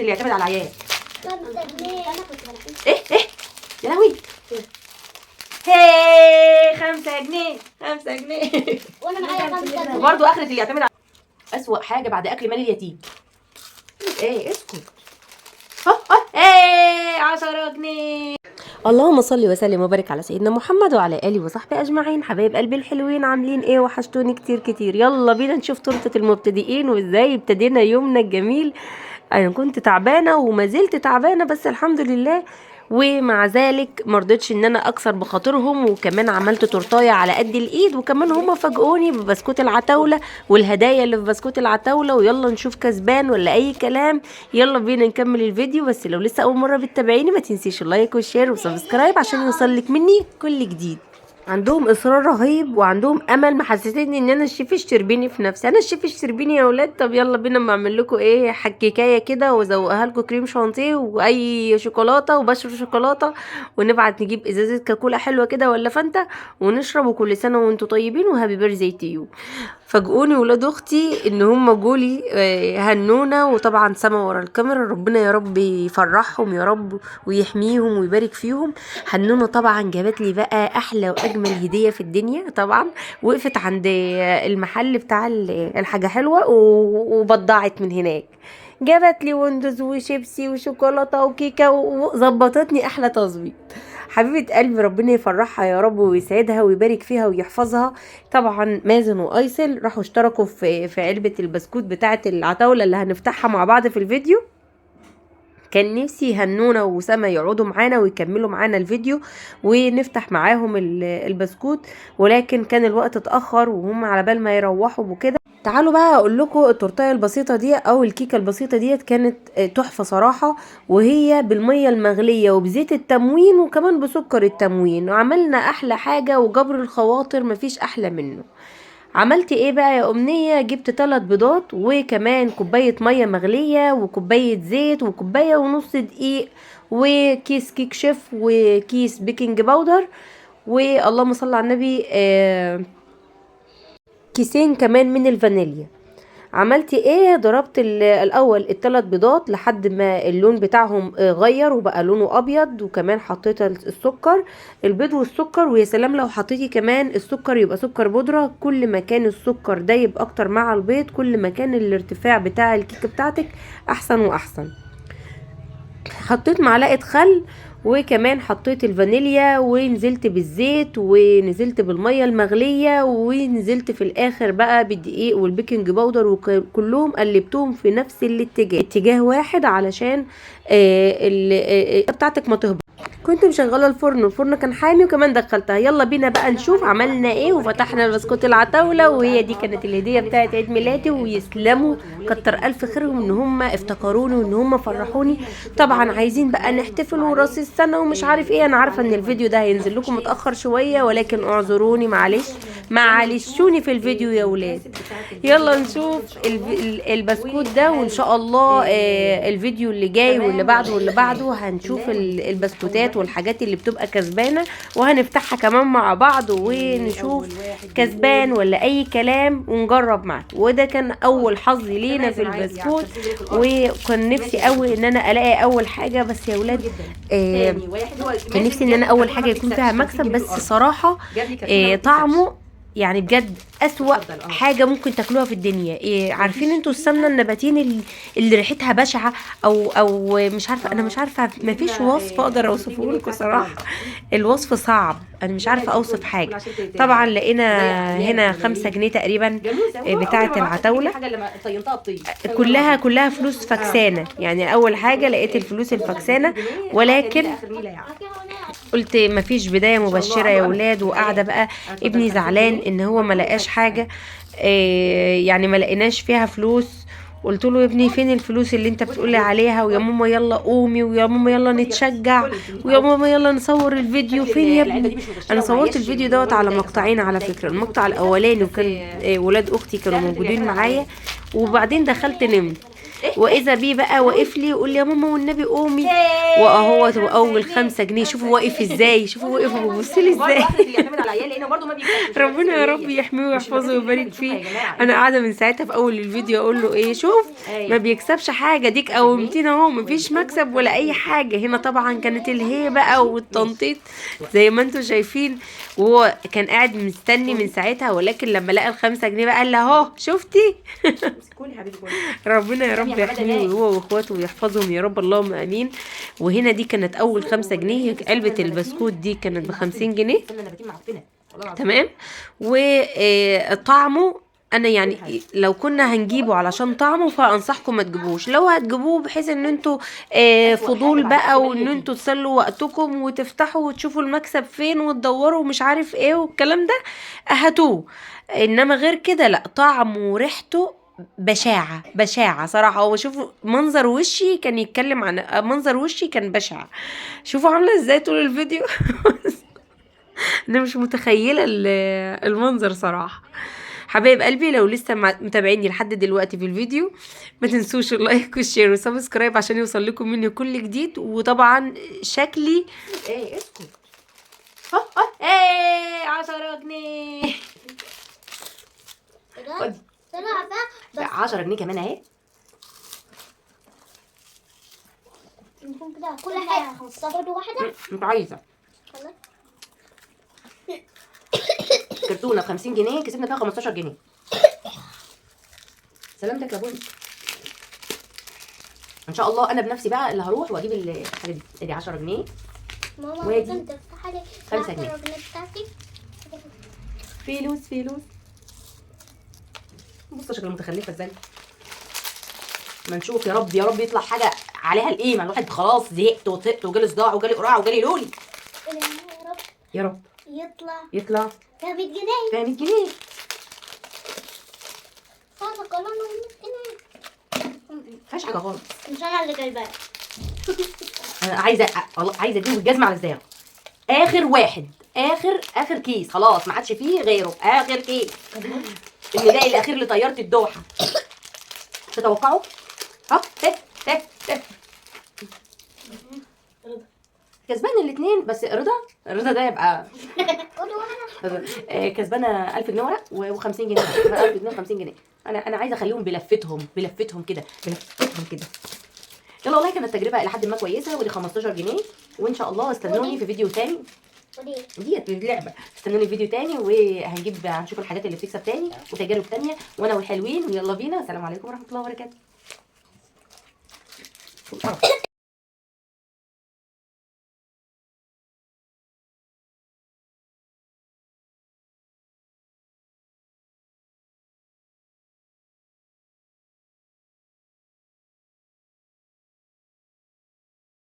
اللي يعتمد على العيال. 5 جنيه. انا كنت بنقي. ايه ايه يا لهوي، هي 5 جنيه، 5 جنيه. وانا معايا 5 جنيه. وبرضه اخرة اللي يعتمد على اسوأ حاجة بعد اكل مال اليتيم. ايه اسكت. اه ايه 10 جنيه. اللهم صل وسلم وبارك على سيدنا محمد وعلى اله وصحبه اجمعين. حبايب قلبي الحلوين، عاملين ايه؟ وحشتوني كتير كتير. يلا بينا نشوف تورته المبتدئين وازاي ابتدينا يومنا الجميل. انا كنت تعبانة وما زلت تعبانة، بس الحمد لله، ومع ذلك مرضتش ان انا اكسر بخاطرهم، وكمان عملت تورتايه على قد الايد، وكمان هما فاجئوني ببسكوت العتاوله والهدايا اللي في بسكوت العتاوله. ويلا نشوف كسبان ولا اي كلام. يلا بينا نكمل الفيديو. بس لو لسه اول مرة بتتابعيني ما تنسيش ال like وال share و subscribe عشان يوصلك مني كل جديد. عندهم اصرار رهيب وعندهم امل، محسسني ان انا الشيف الشربيني في نفسي. انا الشيف الشربيني يا اولاد. طب يلا بينا اما اعمل لكم ايه حكاية كده وازوقها لكم كريم شانتيه واي شوكولاتة وبشر شوكولاتة، ونبعت نجيب ازازة كاكولا حلوة كده ولا فانتا ونشرب. وكل سنة وانتم طيبين و happy birthday to you. فاجئوني ولاد اختي ان هم جولي هنونا، وطبعا سما ورا الكاميرا. ربنا يا رب يفرحهم يا رب ويحميهم ويبارك فيهم. هنونا طبعا جابت لي بقى احلى واجمل هديه في الدنيا. طبعا وقفت عند المحل بتاع الحاجة حلوة وبضعت من هناك، جابت لي ويندوز وشيبسي وشوكولاته وكيكه وظبطتني احلى تظبيط. حبيبه قلبي ربنا يفرحها يا رب ويسعدها ويبارك فيها ويحفظها. طبعا مازن وايسل راحوا اشتركوا في علبة البسكوت بتاعه العتاوله اللي هنفتحها مع بعض في الفيديو. كان نفسي هنونا وسما يقعدوا معانا ويكملوا معانا الفيديو ونفتح معاهم البسكوت، ولكن كان الوقت اتأخر وهم على بال ما يروحوا وكده. تعالوا بقى اقول لكم التورتايه البسيطة دي او الكيكه البسيطة ديت كانت تحفة صراحة، وهي بالمية المغليه وبزيت التموين وكمان بسكر التموين، وعملنا احلى حاجة وجبر الخواطر مفيش احلى منه. عملت ايه بقى يا امنية؟ جبت 3 بيضات وكمان كوباية مية مغليه وكوبايه زيت وكوبايه ونص دقيق وكيس كيك شيف وكيس baking powder، واللهم صل على النبي، كيسين كمان من الفانيليا. عملت ايه؟ ضربت الاول ال3 بيضات لحد ما اللون بتاعهم غير وبقى لونه ابيض، وكمان حطيت السكر، البيض والسكر. ويا سلام لو حطيتي كمان السكر يبقى سكر بودرة. كل ما كان السكر دايب اكتر مع البيض كل ما كان الارتفاع بتاع الكيكه بتاعتك احسن واحسن. حطيت معلقه خل وكمان حطيت الفانيليا ونزلت بالزيت ونزلت بالمية المغليه ونزلت في الاخر بقى بالدقيق وال baking powder، وكلهم قلبتهم في نفس الاتجاه، اتجاه واحد، علشان بتاعتك ما تهبط. كنت مشغله الفرن والفرن كان حامي وكمان دخلتها. يلا بينا بقى نشوف عملنا ايه. وفتحنا البسكوت العتاوله، وهي دي كانت الهدية بتاعت عيد ميلادي. ويسلموا كتر الف خيرهم ان هم افتكروني وان هم فرحوني. طبعا عايزين بقى نحتفل وراس السنة ومش عارف ايه. انا عارفه ان الفيديو ده هينزل لكم متاخر شوية، ولكن اعذروني معلش، معلشوني في الفيديو يا ولاد. يلا نشوف البسكوت ده، وان شاء الله الفيديو اللي جاي واللي بعده واللي بعده هنشوف البسكوتات والحاجات اللي بتبقى كسبانه، وهنفتحها كمان مع بعض ونشوف كسبان ولا اي كلام ونجرب معاه. وده كان اول حظ لينا في البسكوت، وكان نفسي قوي ان انا الاقي اول حاجة، بس يا ولاد كان نفسي ان انا اول حاجة يكون فيها مكسب، بس صراحة طعمه بجد اسوأ حاجة ممكن تاكلوها في الدنيا. عارفين انتوا السمنة النباتين اللي ريحتها بشعة او مش عارفه، انا مش عارفه، مفيش وصف اقدر اوصفه لكم صراحة، الوصف صعب، انا مش عارفه اوصف حاجة. طبعا لقينا هنا 5 جنيه تقريبا بتاعه العتاوله، كلها فلوس فكسانه. اول حاجة لقيت الفلوس الفكسانه، ولكن قلت مفيش بداية مبشرة يا ولاد. وقاعدة بقى ابني زعلان ان هو ما لقاش حاجة، ما لقيناش فيها فلوس. قلت له يا ابني فين الفلوس اللي انت بتقولي عليها؟ ويا ماما يلا قومي، ويا ماما يلا نتشجع، ويا ماما يلا نصور الفيديو. فين يا ابني؟ انا صورت الفيديو دوت على مقطعين على فكرة، المقطع الاولاني وكان ولاد اختي كانوا موجودين معايا، وبعدين دخلت نمت. واذا بيه بقى واقف لي ويقول لي يا ماما والنبي قومي، واهو اول 5 جنيه. شوفوا واقف ازاي، شوفوا واقف وبيبص لي ازاي. ربنا يا رب يحميه ويحفظه ويبارك فيه. انا قاعدة من ساعتها في اول الفيديو اقول له ايه، شوف ما بيكسبش حاجة، ديك قومتينا اهو، مفيش مكسب ولا اي حاجة. هنا طبعا كانت الهيه بقى والتنطيط زي ما انتم شايفين، وهو كان قاعد مستني من ساعتها، ولكن لما لقى ال5 جنيه بقى قال له اهو شفتي. ربنا يا رب يحميه هو واخواته ويحفظهم يا رب، اللهم امين. وهنا دي كانت اول 5 جنيه، علبة البسكوت دي كانت ب50 جنيه، تمام. وطعمه انا يعني لو كنا هنجيبه علشان طعمه فانصحكم ما تجيبوش، لو هتجيبوه بحيث ان انتوا فضول بقى وان انتوا تسلوا وقتكم وتفتحوا وتشوفوا المكسب فين وتدوروا ومش عارف ايه والكلام ده، هاتوه. انما غير كده لا، طعمه وريحته بشاعة بشاعة صراحة. هو شوفوا منظر وشي كان يتكلم عن منظر وشي كان بشع، شوفوا عاملة ازاي طول الفيديو. انا مش متخيلة المنظر صراحة. حبايب قلبي لو لسه متابعيني لحد دلوقتي في الفيديو، ما تنسوش ال like وال share وال subscribe عشان يوصل لكم مني كل جديد. وطبعا شكلي ايه اسكت، ايه 10 جنيه، 10 جنيه كمان اهي، كل حاجة 15 واحدة. انت عايزه كرتونة ب 50 جنيه كسبنا فيها 15 جنيه. سلامتك يا بني. ان شاء الله انا بنفسي بقى اللي هروح واجيب الحاجة دي. ادي 10 جنيه. ماما ممكن تفتحي لي 5 جنيه. بتاعتي؟ فلوس فلوس. بصوا شكل المتخلفه ازاي. ما نشوف يا رب يا رب يطلع حاجة عليها القيمة. الواحد خلاص زهقت وطقت وجالي صداع وجالي قراع وجالي لولي. يا رب يا رب يطلع فيها 100 جنيه. فيها 100 جنيه. صدق الله 100 جنيه. مفيهاش حاجة خالص. مش انا اللي جايباها. انا عايزه والله عايزه اديله الجزمة على الزاغ. اخر واحد، اخر كيس خلاص ما عادش فيه غيره، اخر كيس. النداء الاخير لطياره الدوحة. تتوقعوا؟ ها ته ته ته كسبان الاثنين، بس رضا ده يبقى كسبانه 1000 جنيه ورق و50 جنيه، 1000 جنيه و50 جنيه. انا عايزه اخليهم بلفتهم كده بلفتهم كده. يلا والله كانت تجربه الى حد ما كويسة، ودي 15 جنيه، وان شاء الله استنوني في فيديو تاني. ديت اللعبة، استنوني في فيديو تاني وهنجيب هنشوف الحاجات اللي بتكسب تاني وتجارب تانية، وانا والحلوين. ويلا بينا، السلام عليكم ورحمة الله وبركاته.